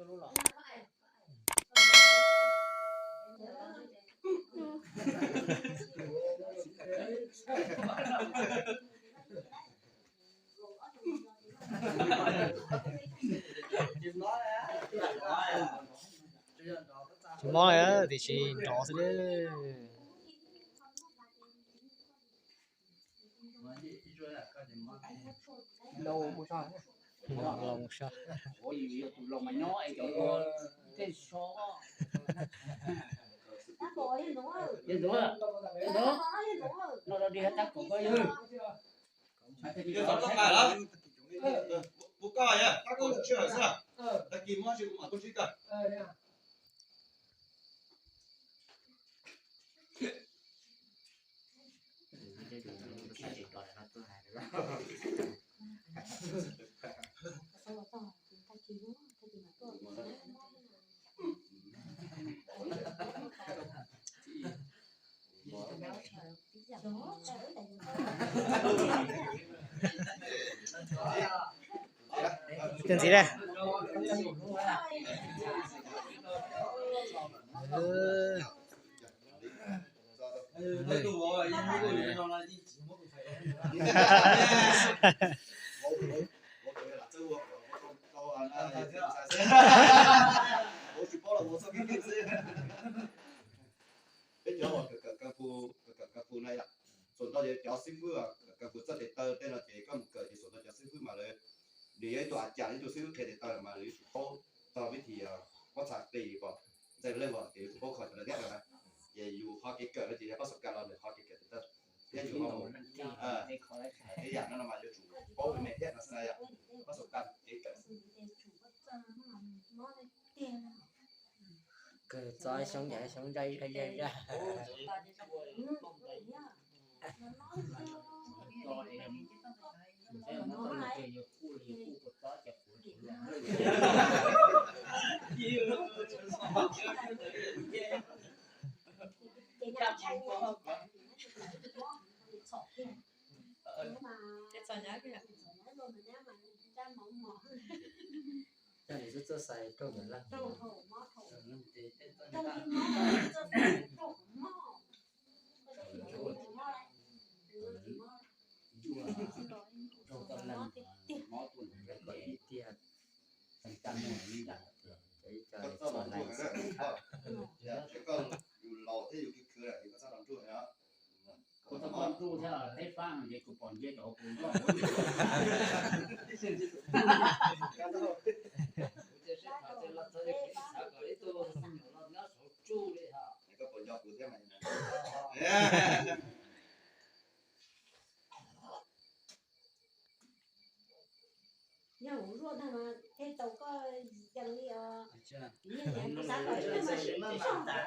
Tsis mob li, tiam sis nrov xwb. Los mus so. Puas koj yog tab kaum tsib xwb, tag kis muab tsis kuv mam tuaj ntsib koj. Tus ntxiv ne? Peb cov uas kawm kawm kaw fu, kawm kawm kaw fu na yom, txhua ntau cov xib fwb kawm kaw fu txoj kev taw tej no ces koj mus kawm ces txhua ntau cov xib fwb mas lawv, nws yog ib tug a cas ib tug xib fwb qhia tes taw mas lawv yuav tsum paub txog vib thi pob txha qis pom ntxeev leej os, ces yuav tsum paub kho cov lawv thiab na. Ces yus qhov kev kawm no ces yog pab xav kas los nws qhov kev kawm tes taw thiab yus ho mus ib yam no no mas yuav tsum paub me me thiab no xwb na yom. Pab xav kas kev kawm kawg txog xyoo yam xyoo zai zai zai zai. Ces txog nyab kiag. Coj nws xub txoj xais rau ntawm laj. Rau tau laj mob tuaj ntawd kom ib tiag. Koj txoj los tuaj, yus laus thiab yus khwv khwv lawm ces koj txhob los nruj os. Kuv tau koj nruj thiab teb fab no ces kuv pom nce rau hauv kuv nruj. Kuv cia sib tham ces los txog ces kuv xav kom ib tug me nyuam los nyob saum tsuj li hos. Koj puas nco kuv thiab mas? Yog kuv zuaj tag mas tej tau koj yees li os. Kuv xav kom ib tug mas sim tau yees tag.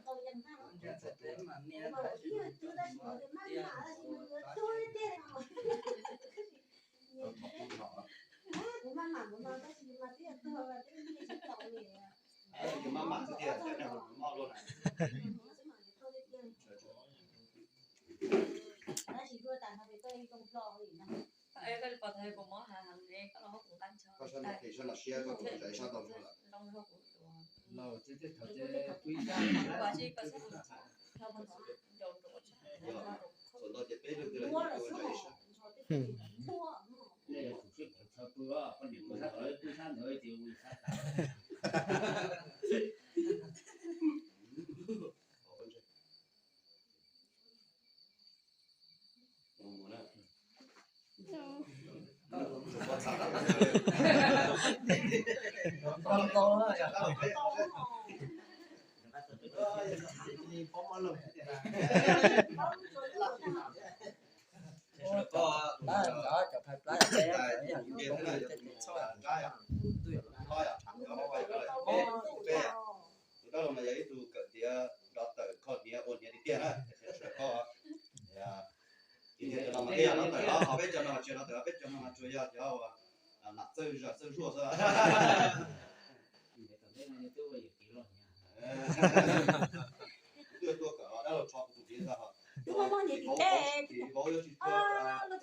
Kuv mas kuv twb yog twb tab sis mas maj mam tab sis mas yuav tuag tiag. Kuv maj mam kuv no tab sis mas twb yog tuag twb yeej tsis tau li. Maj mam xwb tiag, cov neeg hauv kuv moj luaj na. Tab sis zuaj tas no ces koj yeej zoo hlo li na. Koj sab no qis sab no siab koj kuv zais sab tau lawm. Thaum ntawd ces peb leeg twg los yeej zais sab. Tus dab laug no yog ib tug kawm tiav doctor kho hniav ua hniav tiag tiag na, sawv kho. Tim niag cov no mas peb yog doctor los, ho peb cov no mas tsis yog doctor, peb cov no mas tsuas yog cov lam txawj zam txawj zuaj xwb. Twb tuaj kawm los dab laug tso kuv tus hniav ntag. Vauv yuav tsis tshua, dab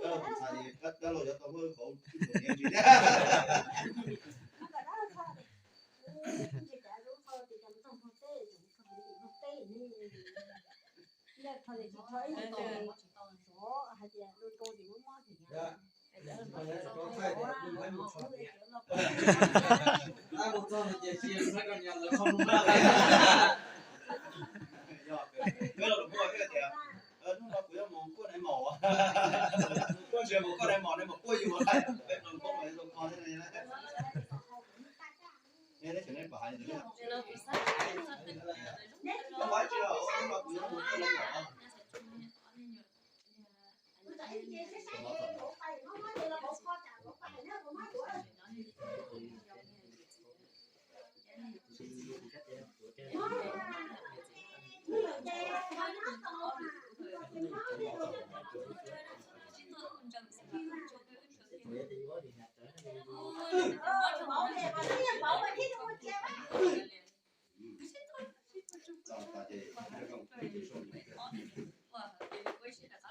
laug tus ntxhais, dab laug yuav tau muab vauv tus hniav ntsis thiab.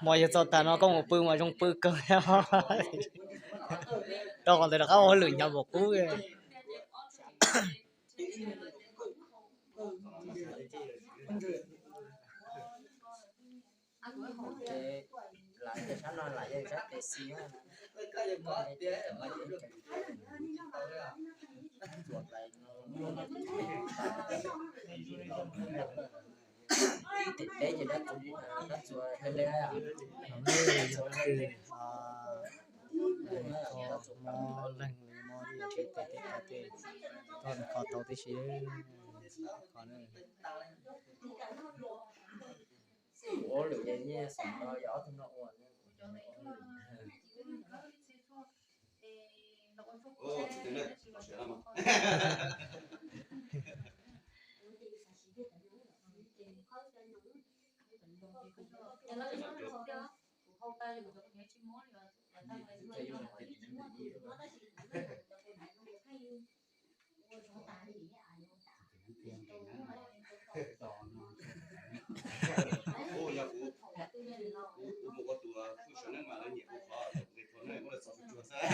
Mas yog txog tas no koj mus pw mas zoo pw kawg. Rau qhov ntawd rov qab ua hauj lwm nyob npaum qub. Leej li mo, kho tau tib si. Ua lwm nyiaj xwm no yog ob tug no ua. Ua yog kuv, kuv mus ua tus hwj suav neej mas lawv nyiam kuv qhov nqe qhov neej muab lawv txov tsuag tsuag xwb.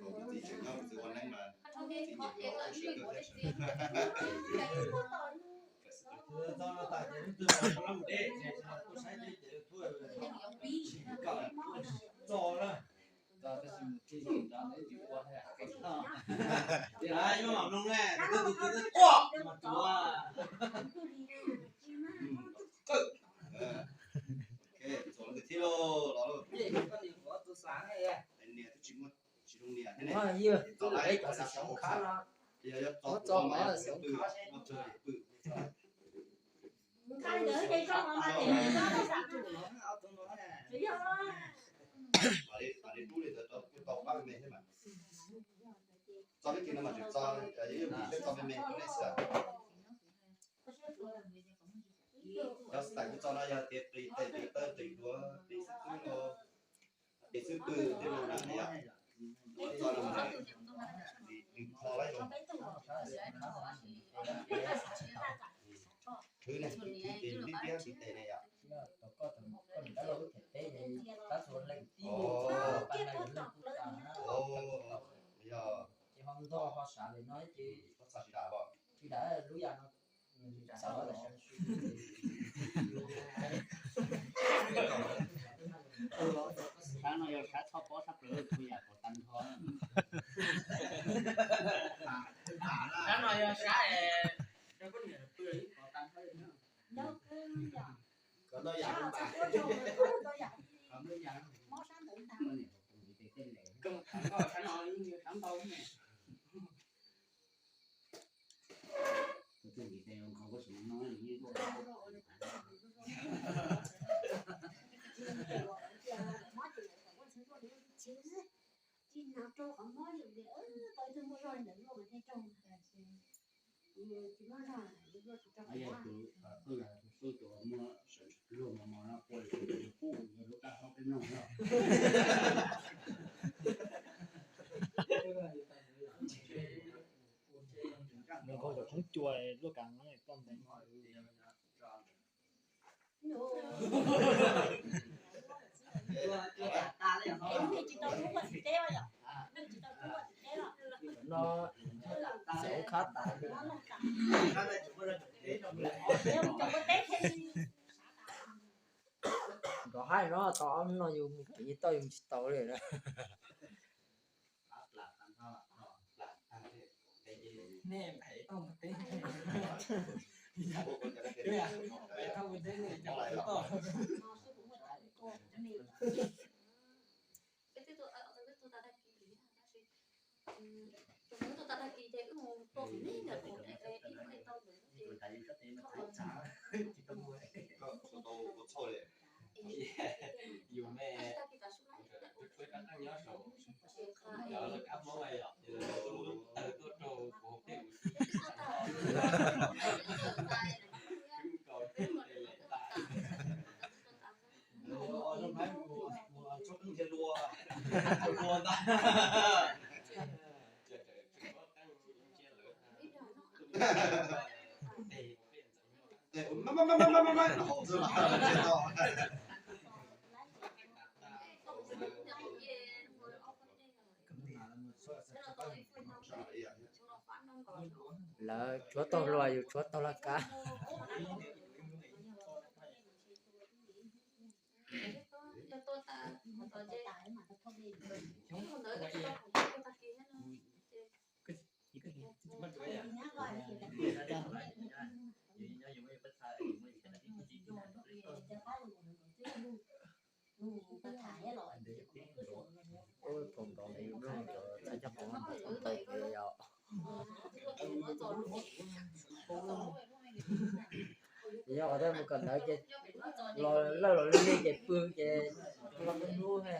Kuv txiv tseem nyob kuv txiv ua neej mas txiv nyiam kuv hwj suav kawg thiab. Niam twb tsis muaj, tsis zoo niam thiab ne. Txog lawm, txog lawm, txog lawm, pw, pw. Mam li, mam li rub li ntawd rau kuj tau pab me thiab mas. Txo peb kis no mas tseem txo, yog ib pliag peb txo me me rau nej xwb. Cov xais kuv txo no yog tias qis tes, qis taw, qis duav, qis xwb pwg no, qis xwb pwg tej no na yom. Txo no mas nws kho laib zoo. Khwv ne, khwv tes, nws liab liab khwv tes ne yom. Yog, tsis txhob txav tsis dam os. Sab no yog sab txhob pob sab plaws, txhua yam pov tag nrho. Sab no yog sab es rau koj niam pw pov tag nrho li na. Kom ntau yam, kom ntau yam. Koj tham koj sab no yeej tham ntau ne. Tus, tus, tus muaj sawv luag mos mos no ua li tus pub lub kab hlob peb mloog no. Nws nkaug cov khoob cua luaj kas no toj ntees. No xyov khab tas li. Rov hais no tau ob hnub no yus mus kev toj yus mus tsis tau li na. Nej phem tau mus teb, phem tau mus teb nej cov toj. Yus me, tshuav rab qeej nyob saum, cov lawv kab mob yom, ces lawv tawg tuaj rau kuv hauv peb kuv kaus lem tas. Zoo nkaus mus tshuab qeej ntiag lua, lua ntag. Lawv tshuav tau hlua, yus tshuav tau laj kab. Ub, thaum ntawd yus mloog cov txhais coj qhov ntawd tau tau yom. Yog qhov tias mus kawm ntawv ces los lawj los lwj ces pw ces los lub hnub he.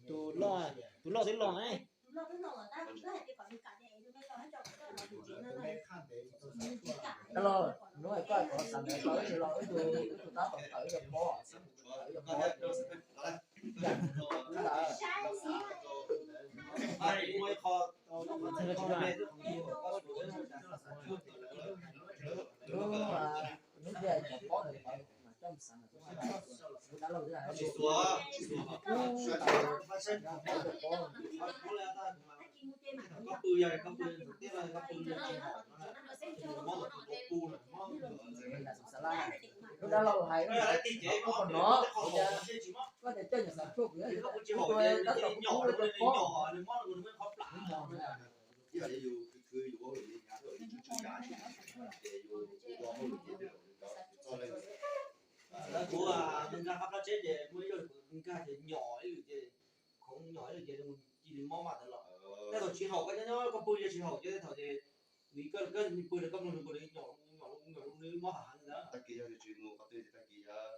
Tus loj, tus loj twb los ne. Los hnub koj xav ntawd tau wb los wb tus, wb tus tab tom tawm wb cov pob, wb cov pob. Hnub, hnub tiag cov pob ntawd mas coj mus xav ntawm tus dab laug thiab. Lub dab laug hais, koj tias coj nyuam xav tshuaj kuv, tab tom kuv cov pob. Kuv nkag qab plab tsheb ces muaj ib zaug kuv nkag ces nyom ib lwm ces, khoov nyom ib lwm ces cia li mob maj ntawd los. Tej thaum tsis haum koj nyob nyob koj pw ces tsis haum, ces tej thaum ces nws koj pw koj mloog nws nyom nyom nyom nws mob heev heev ntawd. Tag kis yog tsis mus qhov twg ces tag kis yav,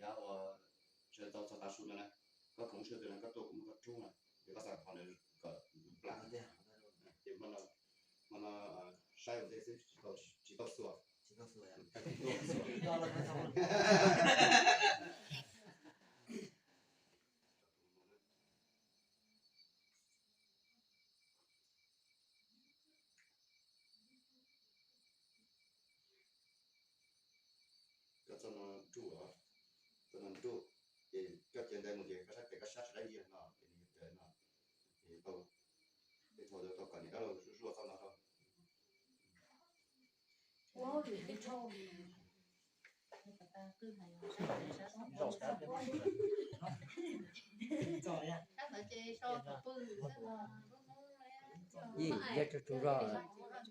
yav uas sawv tau txog tav su no na, koj khoov siab twg no koj tuaj kuv muab koj rub na, ces koj xav qhov ntawd kom plam tiag. Ces hmo no, hmo no saib ua ntej xwb, tsis tau xuas. Koj txoj no ruj os, txoj no ruj, ces koj cia ntawd mus ces koj sab tes koj sab sawv daws ib yam no ces nws yuav raws no, ces tau, tej thaum tau kom niam dab laug zuaj zuaj txoj no rau. Yij, yog tsaug tsaug zog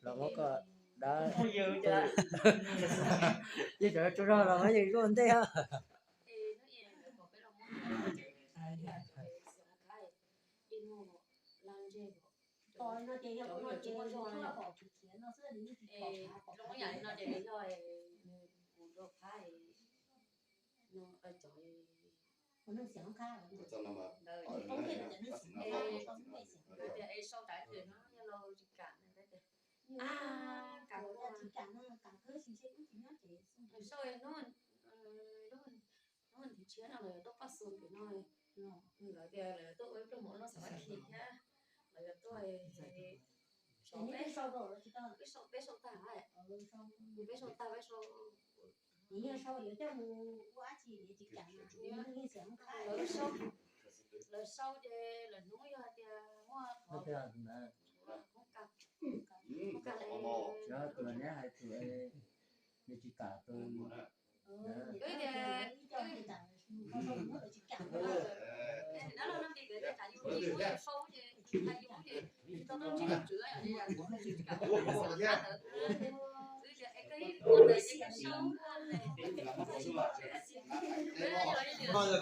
los muab koj dab, yog tsaug tsaug zog los muab yawg zuaj ntej os. Sau tsav twg no yog los tsis kam, kam, sau hnub, hnub ntiv tshiab no los yog tuaj paj xu pem no, lawv tias lawv tuaj ua ib pluag mus ua noj xav mas khi thiab, lawv yog tuaj, peb sau tag, peb sau tag, peb sau, lawv sau, lawv sau ces lawv hnub yog hais tias muaj qhov, muaj kas Cov tus neb hais tus neb tsis kam tus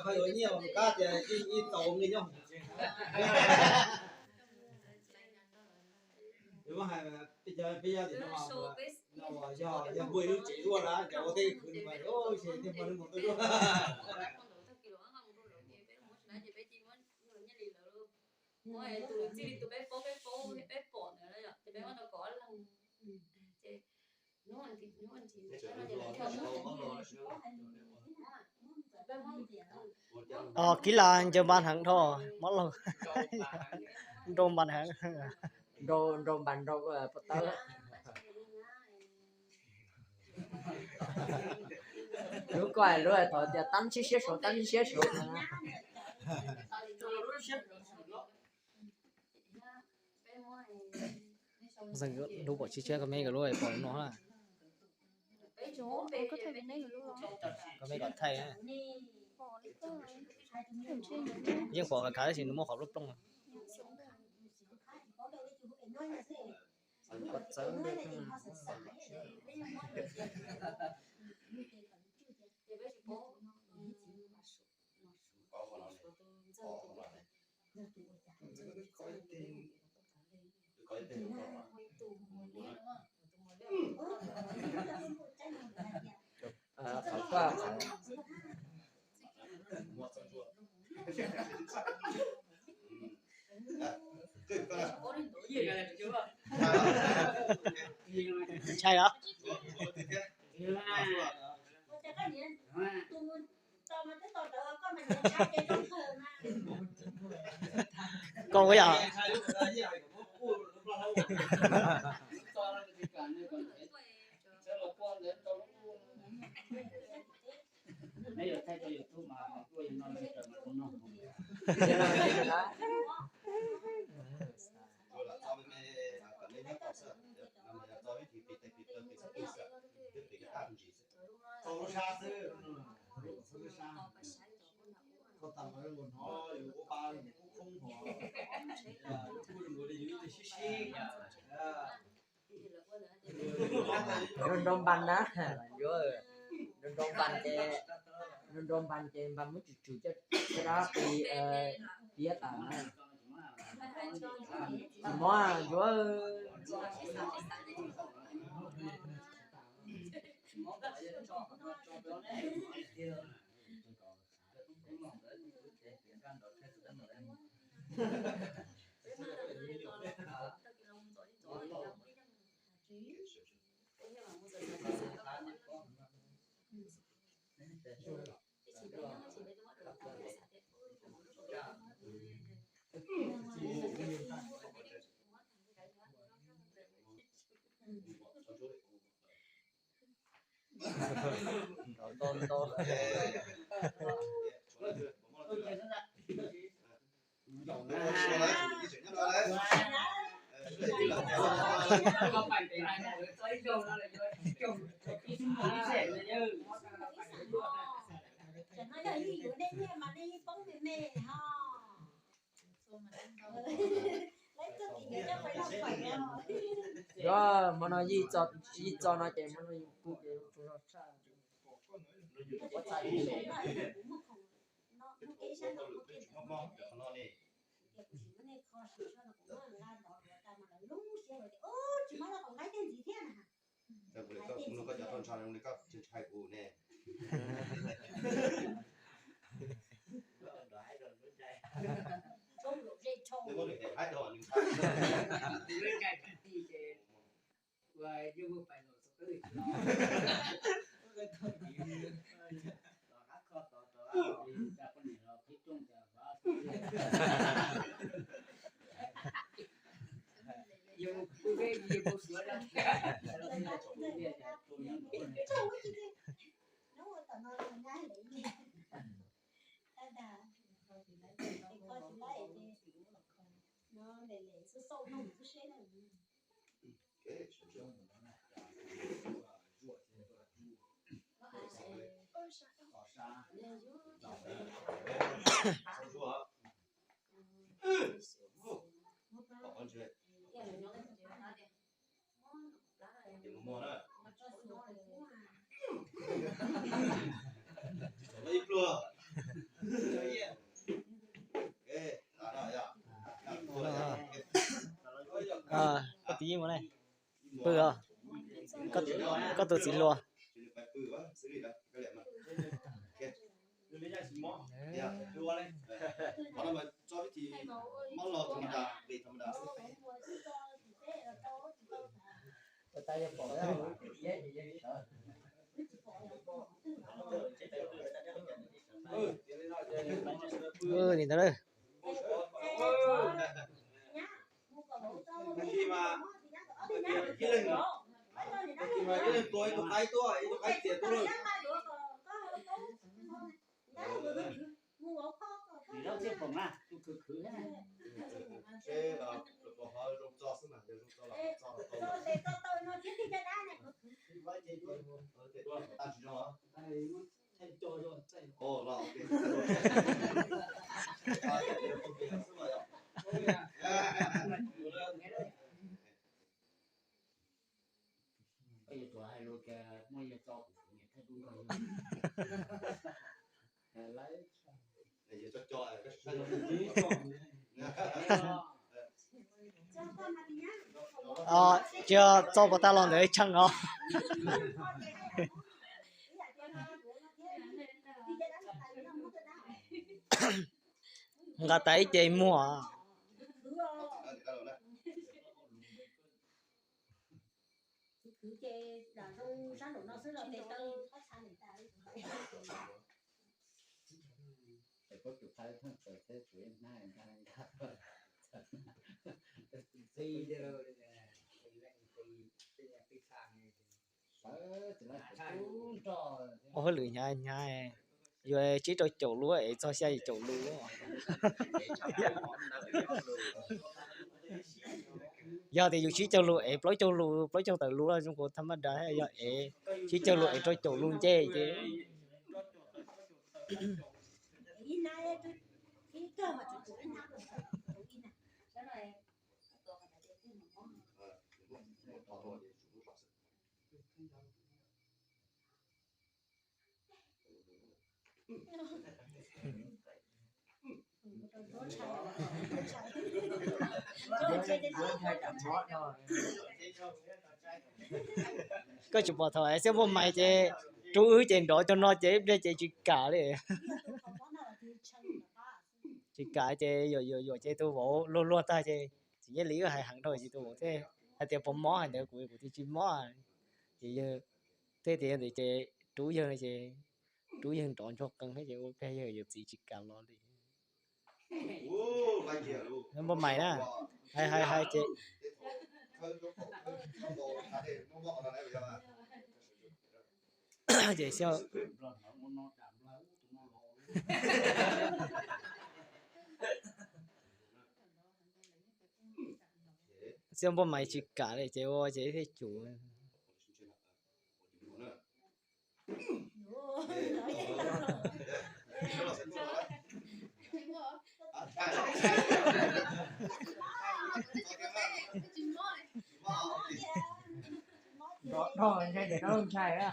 Koj yuav nyiaj kab tias ib tau nqi nyob. Peb yog peb yog yog muaj ib lub tsev luaj na, cov ua tej khwv mas ces tej muaj lub mus tuaj luaj. Kib las ncaws npas heev dhau, mob laug, nrau npas heev, nrau npas nrau pob tawb. Lub koj lub thov tias tab tsib siab saud, tab tsib siab saud. Lub pom tsib siab koj meb lub pom no na. Koj meb kom thaij. Yeej pom kav tab sis nws muaj qhov plooj plooj. Ntshai os. Koj ua yog. Tau lub sab xwb, koj tau hnov ua pa kub khoob hov, kuj zoo li yus ib tug sib sib. Nrau nrau npas na, nrau nrau npas ces, nrau nrau npas ces npas muab tsum tsum coj rab qis piav tas na. Tsis mob ncuav. Yog hmo no yij txo no ces hmo no yus pw ces tsis zog tshaj. Koj cov tau ntshai ne. Koj tij Yeej mus ne, pw os, koj tus txiv hluas. Nim ntawd Tsis tso txo pov tag los ntawd tshee os. Nqa tas ib ce muag. Ua hauj lwm hnyav hnyav, yuav tsib rau caum lub es txog xya caum lub. Yog tias yus tsib caug lus es plaub caug lus, plaub caug tawm lus los zoo kuv tham ma da, yog es tsib caug lus es rau caum lus ncej ces Koj tsis pom thaum xiab npauj mais ces rub wb ces nrov cov no ces ib pliag ces tsis kam li. Tsis kam ces yuam yuam yuam ces tus vauv luag luag tag ces txiv Nyiaj Lis wb hais heev rau ces tus vauv thiaj hais tias puas mob hais ntawd, kuv kuv tias tsis mob. Ces yawg thiaj tias ntawd ces rub yawg ces rub yawg nrov ntsuag qees thiab ces ua pliag yawg yawm txiv tsis kam los li. Npauj mais na, hais hais hais ces ces xyov xyov npauj mais tsis kam li ces ua ces thiaj cum. Nrov dhau ntshai ces no ntshai a.